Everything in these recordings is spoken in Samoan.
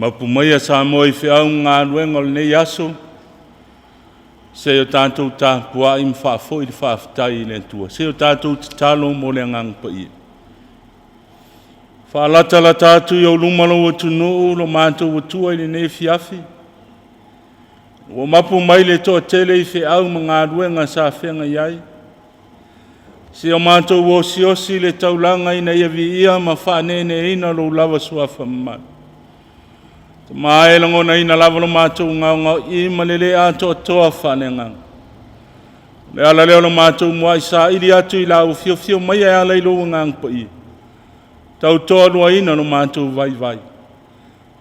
Mapu maia Samoa i feau ma galuega o lenei aso, se i o tatou tapuai ma faafoi le faafetai i le Atua. Se i o tatou tatalo mo le Agaga Paia. Faalatalata atu i ou luma lou atunuu, lo matou Atua i lenei afiafi, ua mapu mai le toatele i feau ma galuega sa feagai ai. Se o matou osiosi le taulaga ina ia viia ma faaneeneeina lou lava suafa mamalu. Tama e lagonaina lava lo matou gaogaoii ma le le atoatoa faaleagaga. O le ala lea o lo matou muai saili atu i lau afiofio maia e ala i lou Agaga Paia, tautoaluaina lo matou vaivai.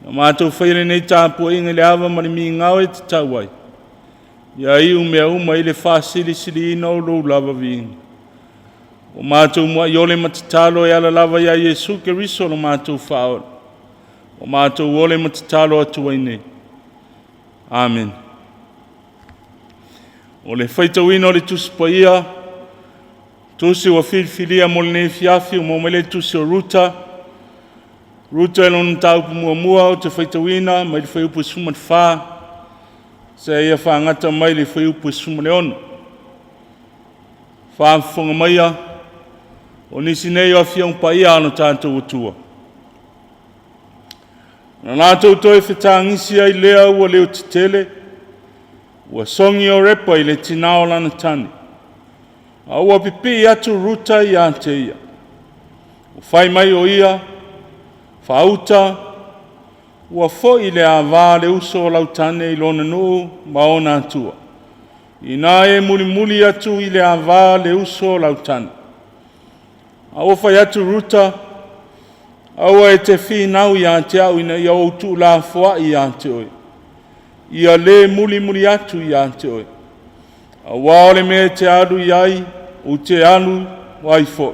Na matou faia lenei tapuaiga i le ava ma le migao e tatau ai, ia iu mea uma i le faasilisiliina o lou lava viiga. Ua matou muai ole ma tatalo e ala lava ia Iesu Keriso lo matou Faaola. Ua matou ole ma tatalo atu ai nei. Amene. O le faitauina o le Tusi Paia, tusi ua filifilia mo lenei afiafi, ua maua mai le tusi o Ruta. Ruta i lona mataupu muamua ou te faitauina mai le fuaiupu 14 seia faagata mai le fuaiupu 16. Faafofoga maia, o nisi nei o Afioga Paia a lo tatou Atua. Na latou toe fetagisi ai lea ua leotetele, ua sogi o Repa i le tinā o lana tane, a ua pipii atu Ruta ia te ia. Ua fai mai o ia, “Faauta, ua foi le ava a le uso a lau tane i lona nuu ma ona atua. Ina e mulimuli atu i le ava a le uso a lau tane.” A ua fai atu Ruta, “Aua e te finau ia te au ina ia ou tuulafoai ia te oe, ia le mulimuli atu ia te oe. Aua o le mea e te alu i ai, ou te alu ai foi.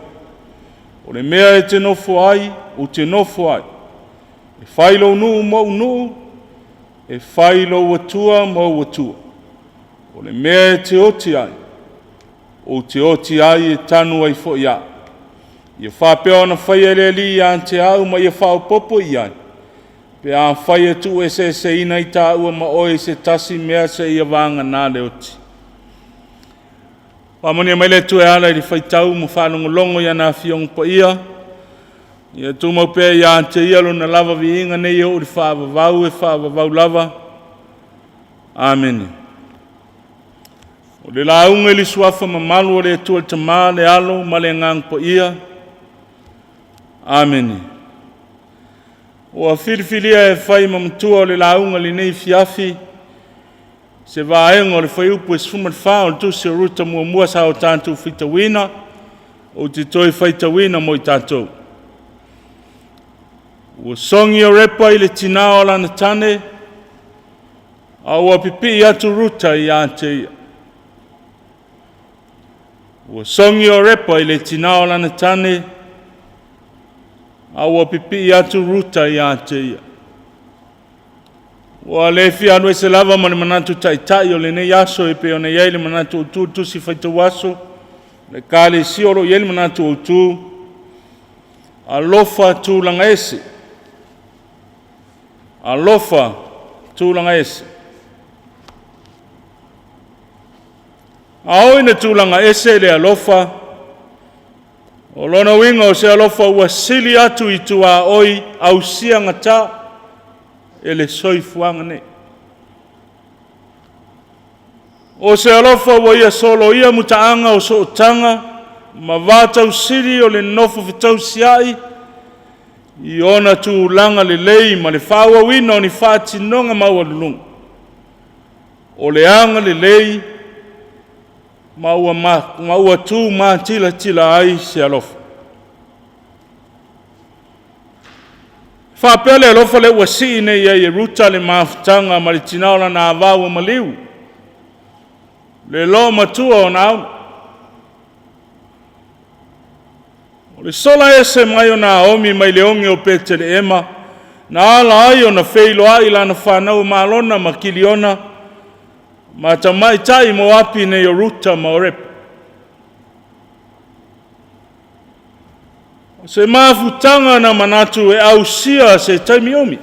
O le mea e te nofo ai, ou te nofo ai. E fai lou nuu ma ou nuu, e fai lou Atua ma ou Atua. O le mea e te oti ai, ou te oti ai e tanu ai foi au. Ia faapea ona faia e le Alii ia te au ma ia faaopoopo i ai, pe afai e tuueseeseina ai taua ma oe i se tasi mea seia vagana le oti.” Faamanuia mai le Atua e ala i le faitau ma faalogologo i ana Afioga Paia, ia tumau pea ia te Ia lona lava viiga nei e oo i le faavavau, e faavavau lava. Amene. O le lauga i le suafa mamalu o le Atua le Tama, le Alo ma le Agaga Paia. Amene. Ua filifilia e fai ma matua o le lauga i lenei afiafi se vaega o le fuaiupu e 14 o le Tusi o Ruta muamua sa o tatou faitauina, ou te toe faitauina mo i tatou. Ua sogi o Repa i le tinā o lana tane, a ua pipii atu Ruta ia te ia. Ua sogi o Repa i le tinā o lana tane, a ua pipii atu Ruta ia te ia. Ua le fia alu ese lava ma le manatu taitai o lenei aso e pei ona i ai le manatu autu, le tusi faitau aso, le Ekalesia o lo o i ai le manatu autu, alofa tulaga ese. Alofa tulaga ese. A oo ina tulaga ese le alofa, o lona uiga o se alofa ua sili atu i tuaoi ausiagata e le soifuaga nei. O se alofa ua ia soloia mutaaga o sootaga ma vatausili o le nofo fetausiai i ona tulaga lelei ma le faaauauina o ni faatinoga maualuluga o le agalelei ma ua tumatilatila ai se alofa. E faapea le alofa lea ua sii nei i ai e Ruta le mafutaga ma le tina o lana ava ua maliu, le loomatua o Naomi. O le sola ese mai o Naomi mai le oge o Petelehema na ala ai ona feiloai lana fanau o Malona ma Kiliona ma tamaitai Moapi nei o Ruta ma Orepa. O se mafutaga na manatu e ausia se taimi umi.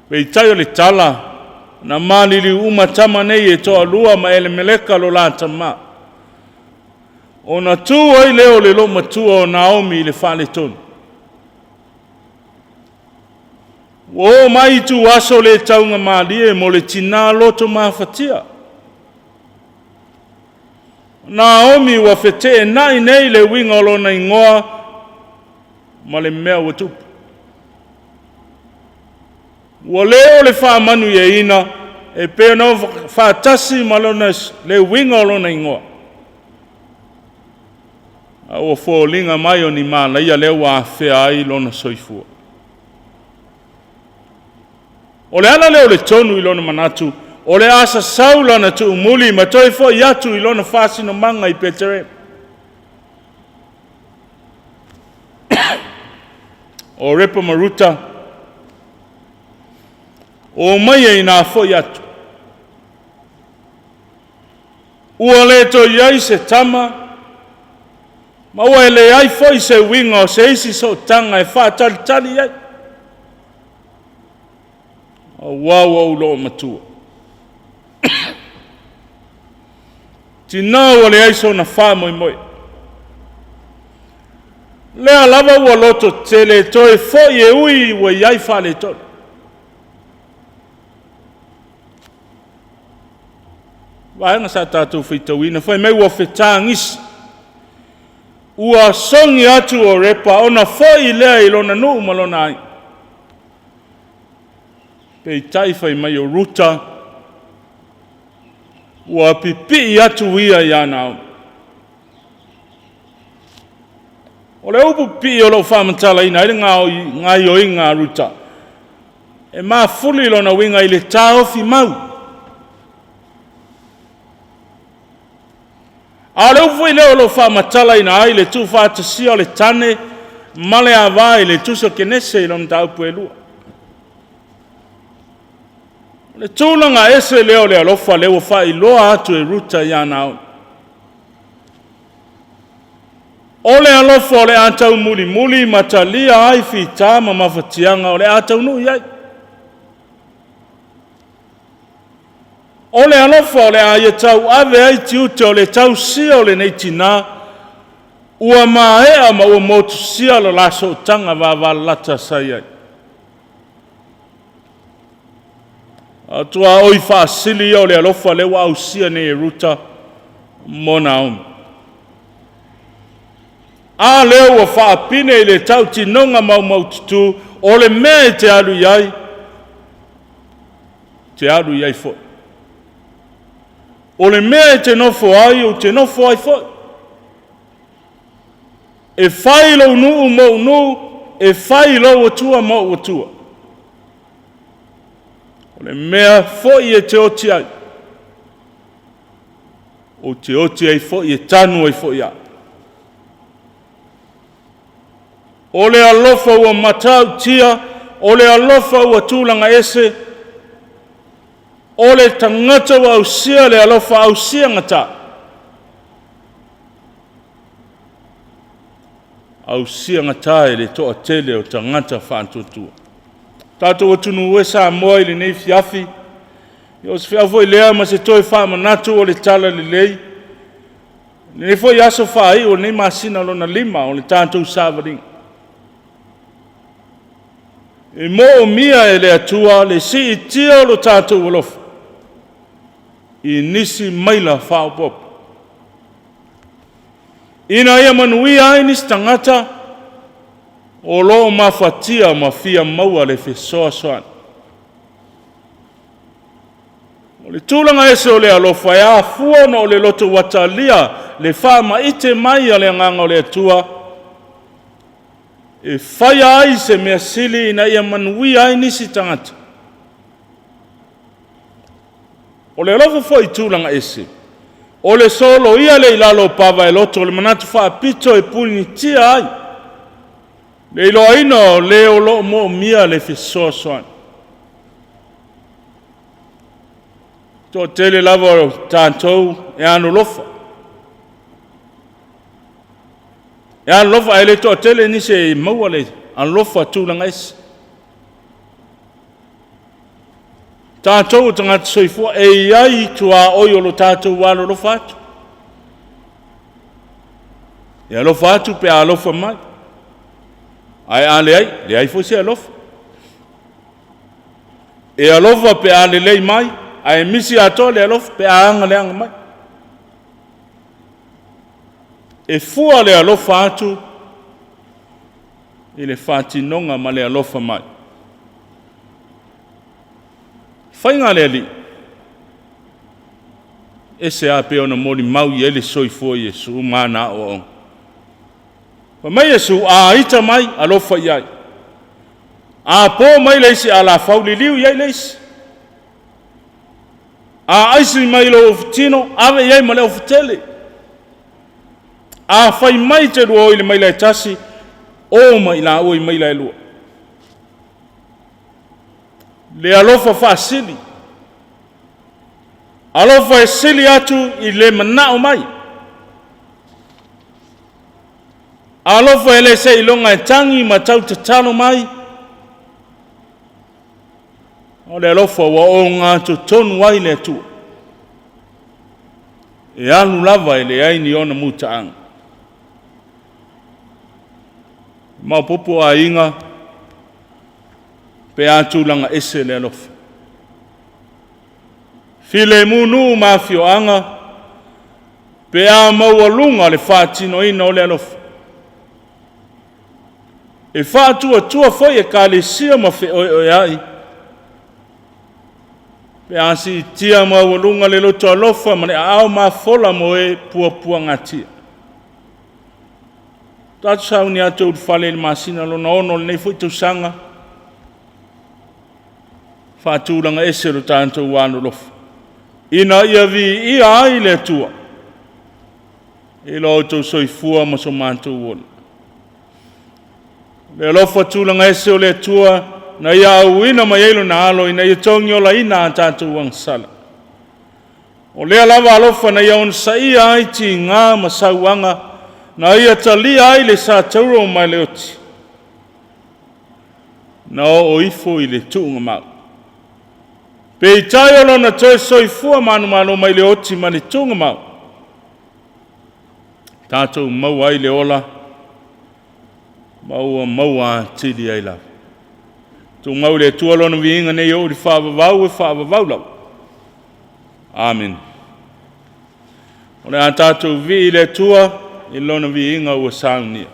Peitai o le tala, na maliliu uma tama nei e toalua ma Elemeleka lo la tama. Ona tu ai lea o le loomatua o Naomi i le faaletonu. Ua oo mai ituaso le taugamalie mo le tinā loto mafatia. Naomi ua feteenai nei le uiga o lona igoa ma le mea ua tupu. Ua le o le faamanuiaina e pei ona faatasi ma lona, le uiga o lona igoa, a ua foliga mai o ni malaia lea ua afea ai lona soifua. O le ala lea o le tonu i lona manatu, o le a sasau lana tuumuli ma toe foi atu i lona faasinomaga i Peterema. O Repa ma Ruta, o maia ina foi atu, ua le toe i ai se tama, ma ua leai foi se uiga o se isi sootaga e faatalitali i ai, aua ua ou loomatua. Tina ua leai sona faamoemoe, lea lava ua lototele toe foi e ui ua i ai faaletonu. Vaega sa tatou faitauina, fai mai ua fetagisi, ua sogi atu o Repa ona foi lea i lona nuu ma lona aiga. Peitai fai mai o Ruta, ua pipii atu ia ia Naomi. O le upu pipii o lo o faamatalaina ai le gaoioiga a Ruta, e mafuli lona uiga i le taofi mau. A o le upu foi lea o lo o faamatalaina ai le tuufaatasia o le tane ma le ava i le tusi o Kenese i lona mataupu e 2. O le tulaga ese lea o le alofa lea ua faailoa atu e Ruta ia Naomi. O le alofa o le a taumulimuli ma talia ai fita ma mafatiaga o le a taunuu i ai. O le alofa o le a ia tauave ai tiute o le tausia o lenei tinã ua maea ma ua motusia le la sootaga vavalalata sa i ai. A o tuaoi faasili ia o le alofa lea ua ausia nei e Ruta mo Naomi. A lea ua faapine i le tautinoga maumaututu, o le mea e te alu i ai, ou te alu i ai foi. O le mea e te nofo ai, ou te nofo ai foi. E fai lou nuu mou nuu, e fai lou Atua ma ou Atua. O le mea foi e te oti ai, ou te oti ai foi e tanu ai foi au. O le alofa ua matautia, o le alofa ua tulaga ese, o le tagata ua ausia le alofa ausia gata, ausia gata e le toatele o tagata faatuatua. Tatou atunuu e Samoa i lenei afiafi, o se feau foi lea ma se toe faamanatu o le Talalelei, lenei foi aso faaiu o lenei masina lona 5 o le tatou savaliga. E moomia e le Atua le siitia o lo tatou alofa i nisi maila faaopoopo, ina ia manuia ai nisi tagata o lo o mafatia ma fia maua le fesoasoani. O le tulaga ese o le alofa e afua ona o le loto ua talia le faamaite mai a le Agaga o le Atua e faia ai se mea sili ina ia manuia ai nisi tagata. O le alofa foi i tulaga ese, o le soloia lea i lalo o pava e loto o le manatu faapito e punitia ai le iloaina o le o lo o moomia le fesoasoani. E toatele lava o tatou e alolofa, e alolofa ae le toatele nisi e maua le alofa tulaga ese. Tatou o tagata soifua e i ai tuaoi o lo tatou alolofa atu. E alofa atu pe a alofa mai. Ae a leai, leai foi se alofa. E alofa pe a lelei mai, ae misi atoa le alofa pe a aga leaga mai. E fua le alofa atu i le faatinoga ma le alofa mai. Faiga a le Alii, ese lava pei ona molimau i ai le soifua o Iesu ma ana aoaoga. Fai mai Iesu, a ita mai, alofa i ai. A po mai le isi alafau, liliu i ai le isi. A aisi mai lou ofutino, ave i ai ma le ofutele. A fai mai e te lua o i le maila e tasi, o ma i laua i maila e lua. Le alofa faasili, alofa e sili atu i le manao mai, alofa e le seiloga e tagi ma tau tatalo mai. O le alofa ua ogatotonu ai le Atua, e alu lava e leai ni ona mutaaga. E maopoopo aiga pe a tulaga ese le alofa. Filemu nuu ma afioaga pe a maualuga le faatinoina o le alofa. E faatuatua foi ekalesia ma feoeoeai pe a siitia maualuga le loto alofa ma le aao mafola mo e puapuagatia. Tatou sauni atu e ulufale i le masina lona 6 o lenei foi tausaga, faatulaga ese lo tatou alolofa, ina ia viia ai le Atua i lo outou soifua ma so matou ola. Le alofa tulaga ese o le Atua na ia auina mai ai Lona Alo ina ia togiolaina a tatou agasala. O lea lava alofa na ia onosaia ai tiga ma sauaga, na ia talia ai le satauro ma le oti, na oo ifo i le tuugamau. Peitai o lona toe soifua manumalo mai le oti ma le tuugamau, tatou maua ai le ola ma ua maua atili ai lava. Tumau i le Atua Lona viiga nei oo i le faavavau, e faavavau lava. Amene. O le a tatou vivii i le Atua i Lona viiga ua saunia.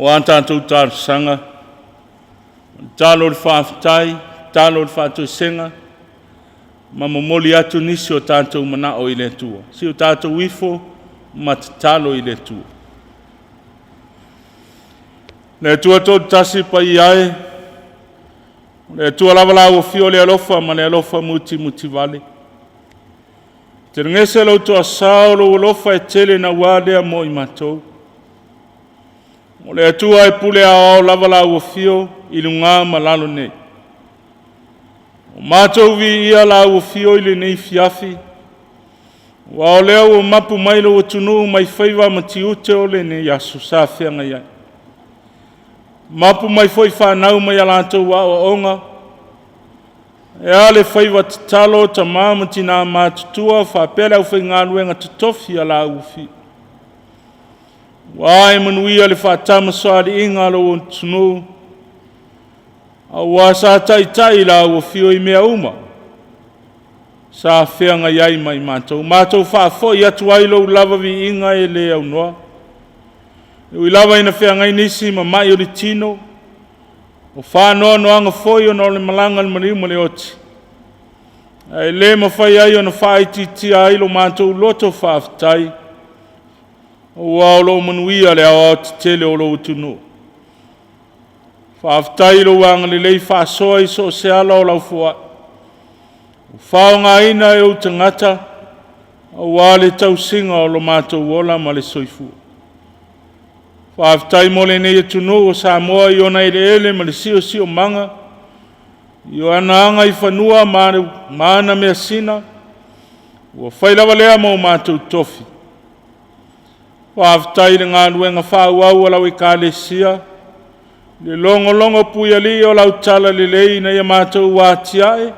O a tatou talosaga, o le tatalo o le faafetai, tatalo o le faatoesega, ma momoli atu nisi o tatou manao i le Atua. Si o tatou ifo ma tatalo i le Atua. Le Atua Toatasi paia e, o le Atua lava la ua afio le alofa ma le alofa mutimutivale. Telegese lou toasao, lou alofa e tele naua lea mo i matou. O le Atua e pule aoao lava la ua afio i luga ma lalo nei. Ua matou viia lau afio i lenei afiafi, aua o lea ua mapu mai lou atunuu mai faiva ma tiute o lenei aso sa feagai ai. Mapu mai foi fanau mai a latou aoaoga, e a le faiva tatalo a tama ma tina matutua faapea le aufaigaluega totofi a lau Afio. Ua ae manuia le faatamasoaliiga a lou atunuu, aua sa taitai lau Afio i mea uma sa feagai ai ma i matou. Matou faafoi atu ai lou lava viiga e le aunoa. E ui lava ina feagai nisi ma mai o le tino, o faanoanoaga foi ona o le malaga a le maliu ma le oti, ae le mafai ai ona faaitiitia ai lo matou loto faafetai, aua o lo o manuia le aoaotetele o lou atunuu. Faafetai i lou agalelei faasoa i so o se ala o lau foai, ua faaaogaina e ou tagata aua le tausiga o lo matou ola ma le soifua. Faafetai mo lenei atunuu o Samoa i ona eleele ma le siosiomaga, i ona agaifanua ma ana measina, ua fai lava lea ma o matou tofi. Faafetai i le galuega faaauau a lau Ekalesia, le logologo puialii o lau talalelei ina ia matou atiae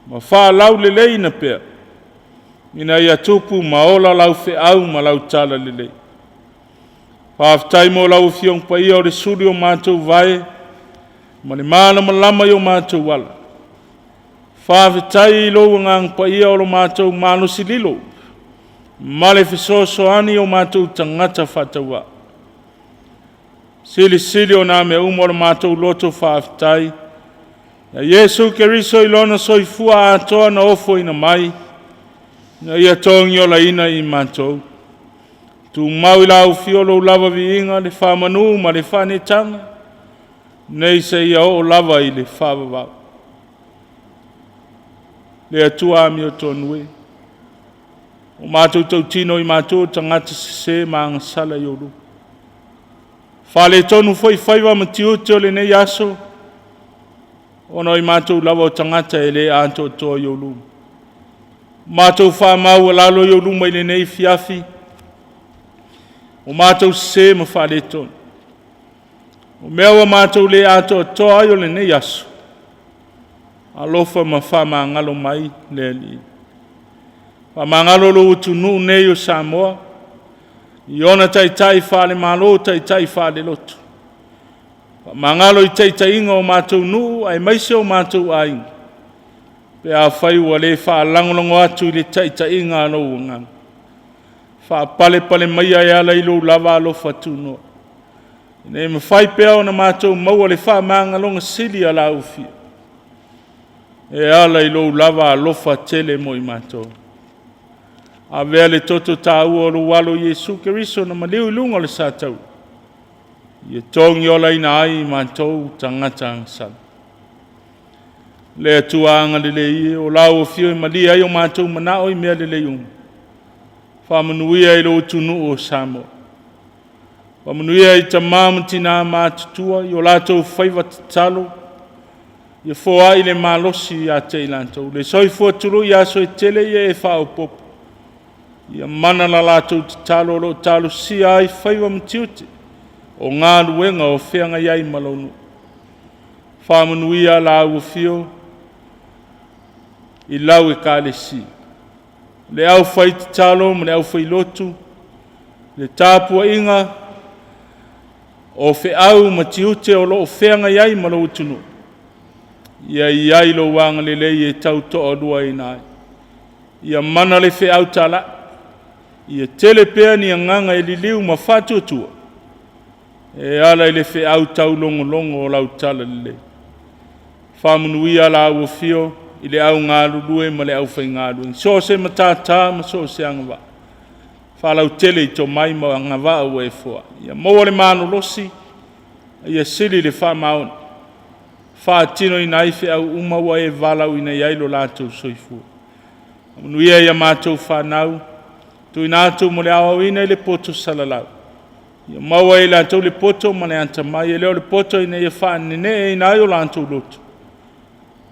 ma faalauleleiina pea, ina ia tupu ma ola lau feau ma lau talalelei. Faafetai mo lau Afioga Paia o le suli o matou vae ma le malamalama i o matou ala. Faafetai i lou Agaga Paia o lo matou malosi lilo ma le fesoasoani i o matou tagata faatauvaa. Silisili o na mea uma o le matou loto faafetai ia Iesu Keriso i Lona soifua atoa na ofoina mai ina ia togiolaina i matou. Tumau i lau Afio lou lava viiga, le faamanu ma le faaneetaga, nei seia oo lava i le faavavau. Le Atua amiotonu e, ua matou tautino i matou o tagata sese ma agasala i ou luma. E faaletonu foi faiva ma tiute o lenei aso, ona o i matou lava o tagata e le atoatoa i ou luma. Matou faamaualalo i ou luma i lenei afiafi, ua matou sese ma faaletonu. O mea ua matou le atoatoa ai o lenei aso, alofa ma faamagalo mai le Alii. Faamagalo lou atunuu nei o Samoa i ona taitai faale-Malo, taitai faale-lotu, faamagalo i taitaiga o matou nuu aemaise o matou aiga, pe afai ua le faalagolago atu i le taitaiga a lou Agaga. Faapalepale maia e ala i lou lava alofa tunoa, ina ia mafai pea ona matou maua le faamagaloga sili a lau Afioga, e ala i lou lava alofa tele mo i matou. Avea le toto taua o lou Alo Iesu Keriso na maliu i luga o le sataua, ia togiolaina ai i matou tagata agasala. Le Atua agalelei e, o lau afio e malie ai o matou manao i mea lelei uma, faamanuia i lou atunuu o Samoa. Faamanuia i tama ma tina matutua i o latou faiva tatalo, ia foai le malosi ia te i latou, le soifua tului i aso e tele ia e faaopoopo. Ia mana la latou tatalo o lo o talosia ai faiva ma tiute o galuega o feagai ai ma lou nuu. Faamanuia lau afio i lau Ekalesia, le aufaitatalo ma le aufailotu, le tapuaiga o feau ma tiute o lo o feagai ai ma lou atunuu, ia i ai lou agalelei e tau toaluaina ai. Ia mana le feau talai, ia tele pea ni agaga e liliu ma faatuatua. e ala i le feau taulogologo o lau talalelei. Faamanuia lau afio i le au galulue ma le aufaigaluega, so o se matata ma so o se agavaa, faalautele i tomai ma agavaa ua e foai. Ia maua le malolosi, a ia sili le faamaoni, e faatinoina ai feau uma ua e valaauina i ai lo latou soifua. Faamanuia i a matou fanau, tuuina atu mo le aoaoina i le poto salalau, ia maua e i latou le poto ma le atamai, e le o le poto ina ia faaneneeina ai o latou loto,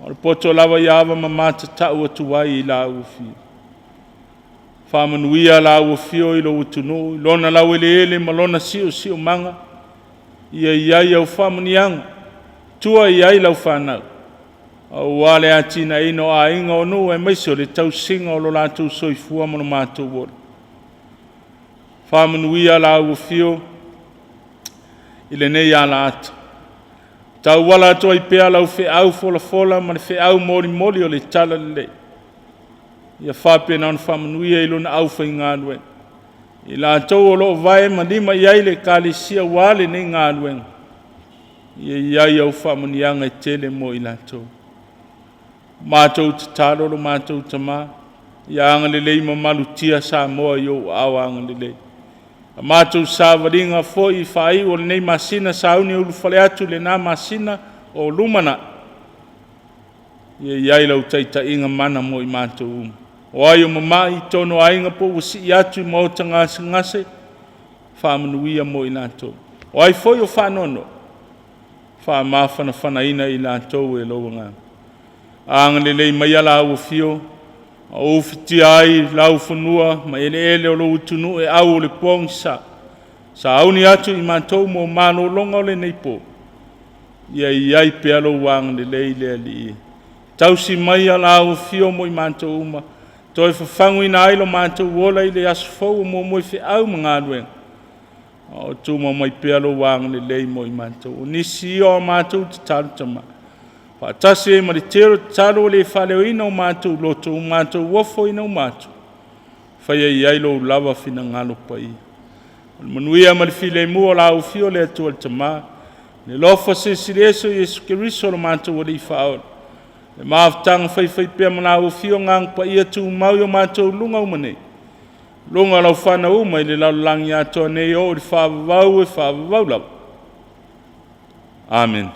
a o le poto lava ia ava tatau atu ai i lau Afioga. Faamanuia lau Afio i lou atunuu i lona laueleele ma lona siosiomaga, ia i ai au faamanuiaga, tua i ai lau fanau, aua le atinaeina o aiga, o nuu aemaise o le tausiga o lo latou soifua ma lo matou ola. Faamanuia lau Afio i lenei alaata, tauala atu ai pea lau feau folafola ma le feau molimoli o le talalelei, ia faapena ona faamanuia i lona aufaigaluega, i latou o lo o vae ma lima i ai le Ekalesia aua lenei galuega, ia i ai au faamanuiaga e tele mo i latou. Matou tatalo lo matou Tama, ia agalelei ma malutia Samoa i ou aao agalelei. A matou savaliga foi faaiu o lenei masina, sauni e ulufale atu i lena masina o lumanai, ia i ai lau taitaiga mana mo i matou uma. O ai o mamai i totonu o aiga po ua sii atu i maota gasegase, faamanuia mo i latou. O ai foi o faanoanoa, faamafanafanaina i latou e lou agaga. Agalelei maia lau afio ma ufitia ai laufanua ma eleele o lou atunuu e au o le pogisa. Sauni atu i matou mo malologa o lenei po, ia i ai pea lou agalelei le Alii. Tausi maia lau afio mo i matou uma, toe fafaguina ai lo matou ola i le aso fou o moemoefeau ma galuega, a o tumau mai pea lou agalelei mo i matou. O nisi ia o a matou tatalo Tama, faatasi ai ma le tele o tatalo ua le faaleoina o matou loto ua matou ofoina uma atu, faia i ai lou lava finagalo paia. O le manuia ma le filemu o lau afio le Atua le Tama, le alofa silisili ese o Iesu Keriso o lo matou Alii Faaola, le mafutaga faifaipea ma lau Afio Agaga Paia, tumau i o matou luga uma nei, luga o lau fanau uma i le lalolagi atoa nei, e oo i le faavavau e faavavau lava. Amene.